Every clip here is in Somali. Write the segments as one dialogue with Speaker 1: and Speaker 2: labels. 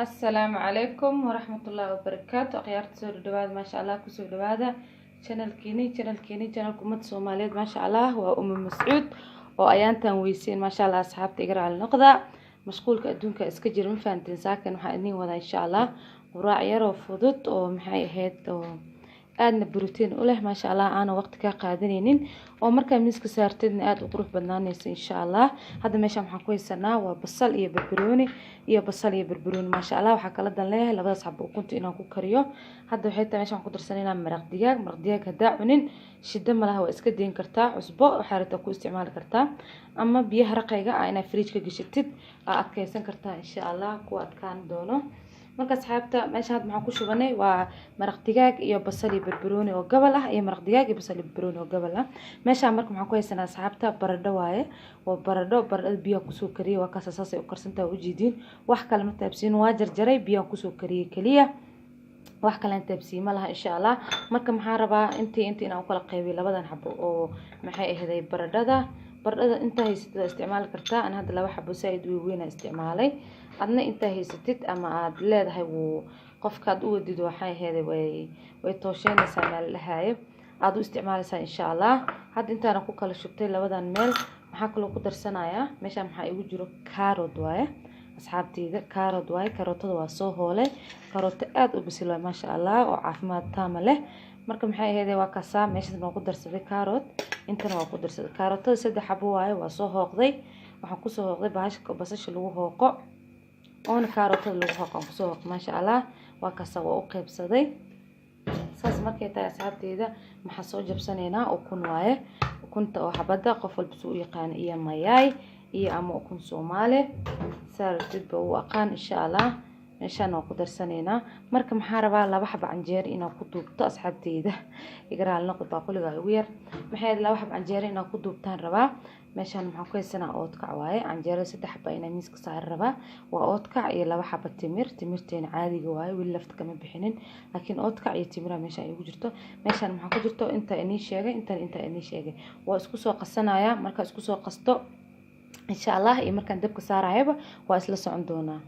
Speaker 1: Asalaamu calaykum waraxmatullaahi wabarakaatu. Akhyaarta, soo dhawaada, maasha Allah, kusoo dhawaada channelkeeni, channelka ummadda Soomaaliyeed. Maasha Allah, waa Uma Mascuud oo ayaantan weyseen. Maasha Allah, asxaabta, iga raali noqda, mashquulka adduunka iska jira, ma fahanteen? Saakan waxaan idin wadaa, insha Allah, quraac yaroo fudud oo maxay ahayd oo aadna brotiin u leh, maasha Allah, aana waqti kaa qaadanaynin oo markaa miiska saartidna aada u qurux badnaanaysa, insha Allah. Hadda meeshan waxaan ku haysanaa waa basal iyo barbarooni iyo basal iyo barbarooni, maasha Allah. Waxaa kala dan leeyahay labadaas xabo ukunta inaan ku kariyo. Hadda waxay tahay meeshan ku darsanaynaa maraq digaag. Maraq digaag haddaa cunin, shida malaha, waa iska dayn kartaa. Cusbo waxaa rabtaa ku isticmaali kartaa ama biyaha raqayga ah inaad fridge ka gashatid aa adkeysan kartaa, insha Allah, kuwa adkaan doono. Marka asxaabta, meesha hadda maxaan ku shubanay? Waa maraq digaag iyo basal iyo barbarooni oo gobol ah iyo maraq digaag iyo basal iyo barbarooni oo gobol ah. Meeshaan marka maxaan ku haysanaa, asxaabta? Baradho waaye, waa baradho. Baradhada biyaha kusoo kariyay, waa kaas, saasay u karsantaha, ujeediin. Wax kale ma taabsiin, waa jarjaray, biyaan kusoo kariyay keliya, wax kalean taabsiin ma laha, insha Allah. Marka maxaan rabaa? Intii inaan ukala qaybiyo labadan xabo oo maxay ahday baradhada. Baradhada intaa haysatid waa isticmaali kartaa. Ana hadda laba xabo saaid weyn isticmaalay. Adna intaa haysatid ama aada leedahay wuu qofkaad u wadid, waxay ahayd way toosheynaysaa meel dhahaayo aada u isticmaalaysaa, insha Allah. Hadda intaana ku kala shubtay labadan meel, maxaa kaloo ku darsanayaa? Meeshaan maxaa igu jiro? Carrot waaye, asxaabteyda, carrot waaye. Karootada waa soo hoolay, karooto aada u bisil waay, maasha Allah, oo caafimaad taama leh. Marka maxay ahayd, waa kasaa, meeshaas waa ku darsaday carrot, intana waa ku darsaday. Karootada saddex xabo waaye, waa soo hooqday. Waxaan kusoo hooqday bahasha basasha lagu hooqo oona karootada lagu hooqo aan kusoo hooqay, maasha Allah. Waa kasa, waa u qaybsaday. Saas markay tahay, asxaabteyda, maxaa soo jabsanaynaa? Ukun waaye, ukunta oo xabada qof walba suu u yaqaano, iyo mayaay iyo ama ukun Soomaali saa rabtidba u aqaan, insha Allah. Meeshaan waa ku darsanaynaa. Marka maxaa rabaa? Laba xaba canjeero inaan ku duubto. Asxaabteyda, iga raali noqdo, baaquliga ugu yar. Maxay laba xaba canjeero inaan ku duubtaan rabaa. Meeshaan maxaan ku haysanaa? Oodkac waaye. Canjeerada saddex xaba inaan miiska saari rabaa. Waa oodkac iyo laba xaba timir. Timirteena caadiga waaye, weli lafta kama bixinin, laakiin oodkac iyo timira meeshaan igu jirto. Meeshaan maxaa ku jirto? Intaa inii sheegay, intaan intaa inii sheegay. Waa isku soo qasanayaa. Markaa isku soo qasto, insha Allah, iyo markaan dabka saarayaba waa isla socon doonaa,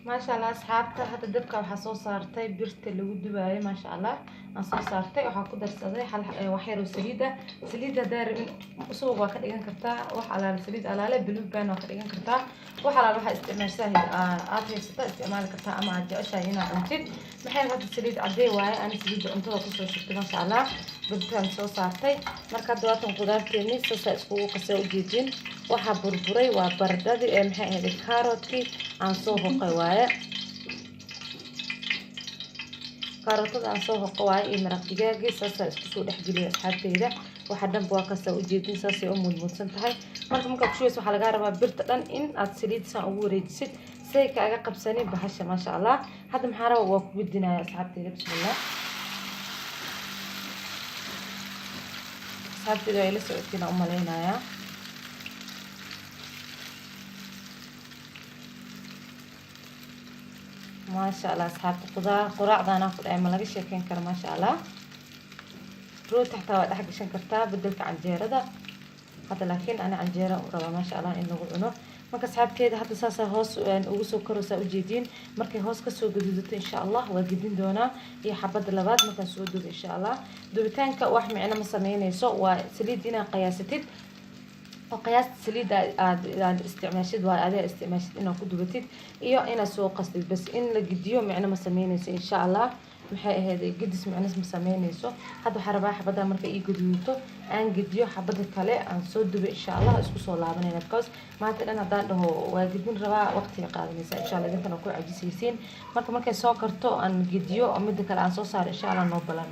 Speaker 1: maasha Allah. Asxaabta, hadda dabka waxaa soo saartay birta lagu dubaayo, maasha Allah, aan soo saartay. Waxaa ku darsaday hal wax yar oo saliid ah. Saliid haddaa rabin, subag waa ka dhigan kartaa, wax alaale saliid alaale, Blue Band waa ka dhigan kartaa, wax alaale waxaa isticmaashaa aad haysata isticmaali kartaa ama aad jeceshahay inaad cuntid. Maxay hadda saliid cadee waaye, ani saliidda cuntada kusoo shubtay, maasha Allah. Dabkaan soo saartay. Marka hadda waatan qudaarteeni saasaa iskugu qasay, ujeedin. Waxaa burburay waa baradhadii ee maxay ahayd, kaaroodkii aan soo hoqay waaye. Kaarootada aan soo hoqo waaye iyo maraq digaagii saasaa isku soo dhexgeliyay, asxaabteyda. Waxa dhanba waa kasaa, ujeedin, saasay u muudmuudsan tahay. Marka markaa kushubaysa, waxaa lagaa rabaa birta dhan in aad saliid saan ugu wareejisid say kaaga qabsanin bahasha, maasha Allah. Hadda maxaa rabaa? Waa ku gudinaya, asxaabteyda. Bismillah. Asxaabteyda, waa ila socotiin aan u malaynayaa. Maasha Allah, asxaabta, qudaar quraacdaanaa ku dhahay ma laga sheekeyn karo, maasha Allah. Rooti xataa waa dhex gashan kartaa bedelka canjeerada hadda, laakiin ani canjeera u rabaa, maasha Allah, in lagu cuno. Marka asxaabteeda, hadda saasaa hoos ugu soo koraysaa, ujeediin. Markay hoos kasoo gaduudato, insha Allah, waa gedin doonaa iyo xabadda labaad markaan soo dubo, insha Allah. Dubitaanka wax micno ma sameyneyso, waa saliid inaad qiyaasatid oo qiyaasta saliidda aad isticmaashid, waa adiga isticmaashid inaad ku dubatid iyo inaad soo qastid bas. In la gediyo micno ma sameyneyso, insha Allah. Maxay ahayd, gedis micno ma sameyneyso. Hadda waxaa rabaa xabadda marka ii gaduuto aan gediyo, xabada kale aan soo dubo, insha Allah. Isku soo laabanayna, because maanta dhan haddaan dhaho waa gedin rabaa, waqtiga qaadanaysa, insha Allah, idinkana ku cajisaysiin. Marka markay soo karto aan gediyo oo midda kale aan soo saaro, insha Allah, noo balan.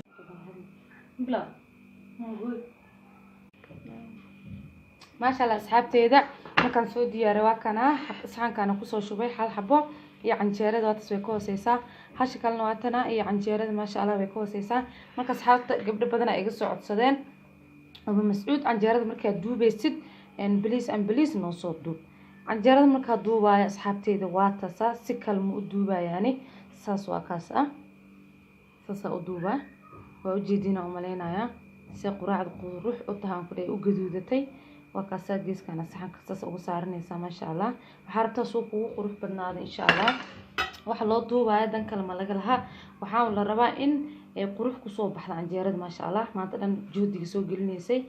Speaker 1: Maasha Allah, asxaabteeda, markaan soo diyaaray waa kana. Saxankaana kusoo shubay hal xabo iyo canjeerada, waataas way ka hooseysaa. Hasha kalena waa tana iyo canjeerada, maasha Allah, way ka hooseysaa. Marka asxaabta, gabdho badan ay iga soo codsadeen: "Abu Mascuud, canjeerada markaad duubeysid, please and please, noo soo duub." Canjeerada markaa duubaayo, asxaabteyda, waa taasaa, si kale ma u duubayaani. Saas waa kaas ah, saasaa u duubaa, waa ujeedina umaleynayaa. Si quraacda qurux u tahay aan ku dhahay u gaduudatay. Waa kaasaa geeskana saxanka saas ugu saaranaysaa maasha Allah. Waxaa rabtaa suu kugu qurux badnaado insha Allah. Waxa loo duubaya dan kale ma laga lahaa, waxaa la rabaa in ay qurux kusoo baxda canjeerada maasha Allah. Maanta dhan juhdiga soo gelinaysay,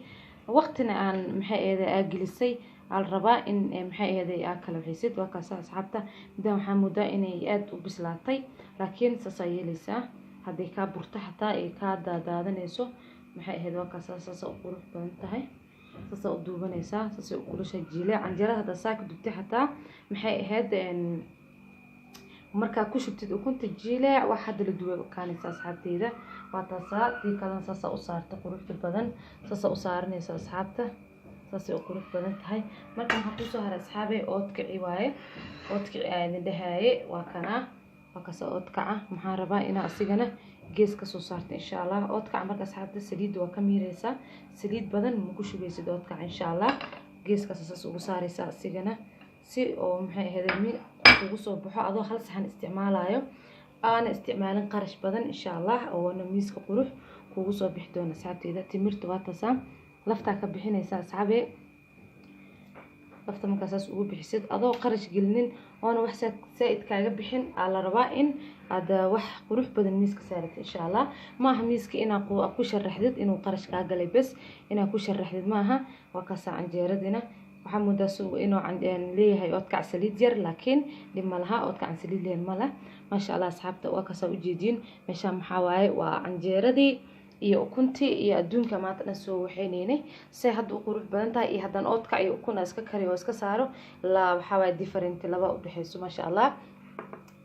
Speaker 1: waqtina aan maxay ahayd aa gelisay, aa la rabaa in maxay ahayd aa kala waxaysid. Waa kaasa asxaabta, midaan waxaa moodaa inay aada u bislaatay, laakiin saasaa yeelaysaa hadday kaa burto xataa ay kaa daadaadanayso maxay ahayd. Waa kaasa saasa u qurux badan tahay, saasa u duubanaysaa, saasay u kulushaa jiile canjeerada. Haddaa saa ka dubtay xataa maxay ahayd markaa ku shubtid ukunta jiileec, wax hadda la duway kaanaysa asxaabteyda. Waa taasaa tii kalena saasaa u saarta quruxda badan, saasaa u saaranaysa asxaabta, saasay u qurux badan tahay. Marka maxaa kusoo haray asxaabey? Oodkaci waaye, oodkaci aa idin dhahaaye. Waa kanaa, waa kaasa oodkaca. Maxaan rabaa inaa asigana gees kasoo saarta insha Allah oodkaca. Marka asxaabta saliidda waa ka miireysaa, saliid badan ma ku shubeysid oodkaca insha Allah. Geeskaas saas ugu saareysaa asigana si oo maxay ahayd ugu soo baxo adoo hal saxan isticmaalayo, aana isticmaalin qarash badan insha Allah, oona miiska qurux kugu soo bixi doona asxaabteyda. Timirta waa taasaa, laftaa ka bixinaysa asxaabe. Lafta markaa saas ugu bixisid adoo qarash gelinin oona wax saa-id kaaga bixin, aa la rabaa in aad wax qurux badan miiska saaratid insha Allah. Maaha miiska inaa ku sharaxdid inuu qarash kaa galay bes inaa ku sharaxdid maaha. Waa kaasaa canjeeradina, waxaa moodaa inuu leeyahay oodkac saliid yar, laakiin dhib ma laha, oodkacan saliid leen ma lah maasha Allah. Asxaabta waa kaasaa ujeediin meeshaan maxaa waaye, waa canjeeradii iyo ukuntii iyo adduunka maanta dhan soo waxaynaynay. Say hadda u qurux badan tahay iyo haddaan oodkac iyo ukun iska kariyo oo iska saaro, la waxaa waaye different laba u dhexeyso maasha Allah.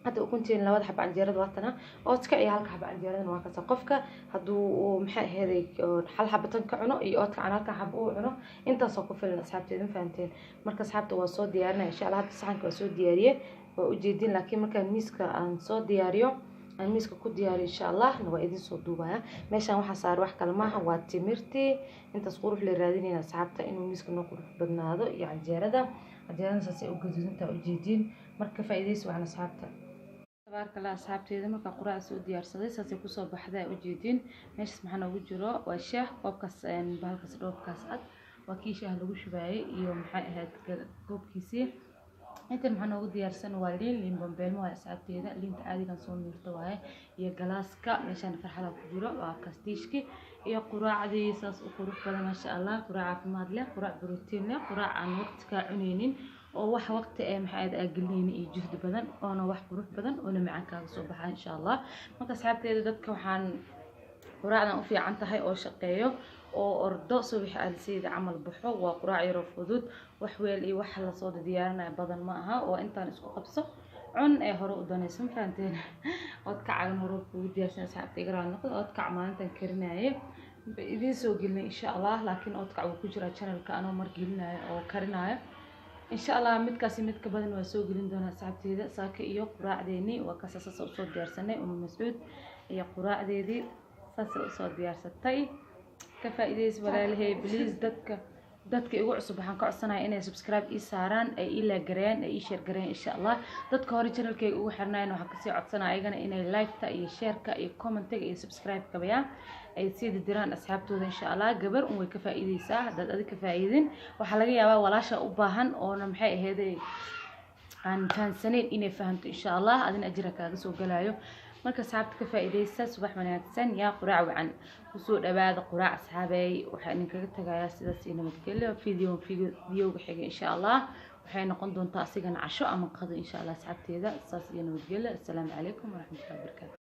Speaker 1: Hadda ukuntiin labada xaba canjeerada waa tana, oodkac iyo halka xaba canjeeradana waa kasa. Qofka hadduu maxay ahayd hal xabatan ka cuno iyo oodkacan halka xaba uu cuno, intaasoo ku filan asxaabteeda, ma fahanteen? Marka asxaabta waa soo diyaarinaya insha Allah. Hadda saxanka waa soo diyaariye, waa ujeedin, laakiin markaan miiska aan soo diyaariyo, aan miiska ku diyaariyo insha Allah, waa idin soo duubaya. Meeshaan waxaa saaray wax kale maaha, waa timirtii. Intaas qurux la raadinayna asxaabta, inuu miiska noo qurux badnaado iyo canjeerada. Canjeerada saasay u gaduudantaa ujeediin. Marka faa'iidaysi waxaan asxaabta. Tabaarka Allah asxaabteeda, markaa quraac soo diyaarsaday saasay kusoo baxday ujeediin. Meeshaas maxaa noogu jiro? Waa shaah. Koobkaas bahalkaas dhoobkaas cad waa kii shaah lagu shubaayay iyo maxay ahayd koobkiisii. Intan maxaa noogu diyaarsan? Waa liin, liin bambeelmo waaye asxaabteeda, liinta caadigan soo miirto waaye, iyo galaaska. Meeshaan farxada ku jiro waa kastiishki iyo quraacdii saas u qurux badan maasha Allah. Quraac caafimaad leh, quraac borotiin leh, quraac aan waqti kaa cuneynin oo wax waqti ee maxay ahayd aa gelinaynin iyo juhdi badan, oona wax qurux badan oona macaan kaaga soo baxa insha Allah. Marka asxaabteeda, dadka waxaan quraacdan u fiican tahay oo shaqeeyo oo ordo subax alsiyada camal baxo. Waa quraac yaroo fudud, wax weel iyo wax lasoo diyaarinaya badan ma aha, oo intaan isku qabso cun ee hore u danayso, ma fahanteen? Oodkacagan hore kugu diyaarsan asxaabta, iga raali noqdo. Oodkac maalintan karinaye idiin soo gelinay insha Allah, laakiin oodkac wuu ku jiraa channelka anoo mar gelinayo oo karinayo insha Allah. Midkaasi mid ka badan waa soo gelin doonaa asxaabteeda. Saaka iyo quraacdeeni waa kaasa saasa usoo diyaarsanay. Uma Mascuud iyo quraacdeedii saasay usoo diyaarsatay. Ka faa'iidaysa walaalahey, please. Dadka igu cusub waxaan ka codsanaya inay subscribe ii saaraan, ay ii like gareeyaan, ay ii share gareeyaan insha Allah. Dadka hore channelkayga ugu xirnaayeen waxaan kasii codsanaya ayagana inay like-ta iyo share-ka iyo comment-ga iyo subscribe-ka ay sii diraan asxaabtooda insha Allah. Gabar un way ka faa'iideysaa. Haddaad adig ka faa'iidin, waxaa laga yaabaa walaasha u baahan oona maxay ahayd aan fahansanayn inay fahamto insha Allah, adina ajira kaaga soo galayo. Marka asxaabta ka faa'iidaysta. Subax wanaagsan yaa quraac wacan, kusoo dhawaada quraac asxaabey. Waxaa idinkaga tagayaa sidaas iyo nabadgelyo. Videoga xiga insha Allah waxay noqon doontaa asigana casho ama qado insha Allah asxaabteeda. Saas iyo nabadgelyo. Assalaamu calaykum waraxmatullahi wabarakaatu.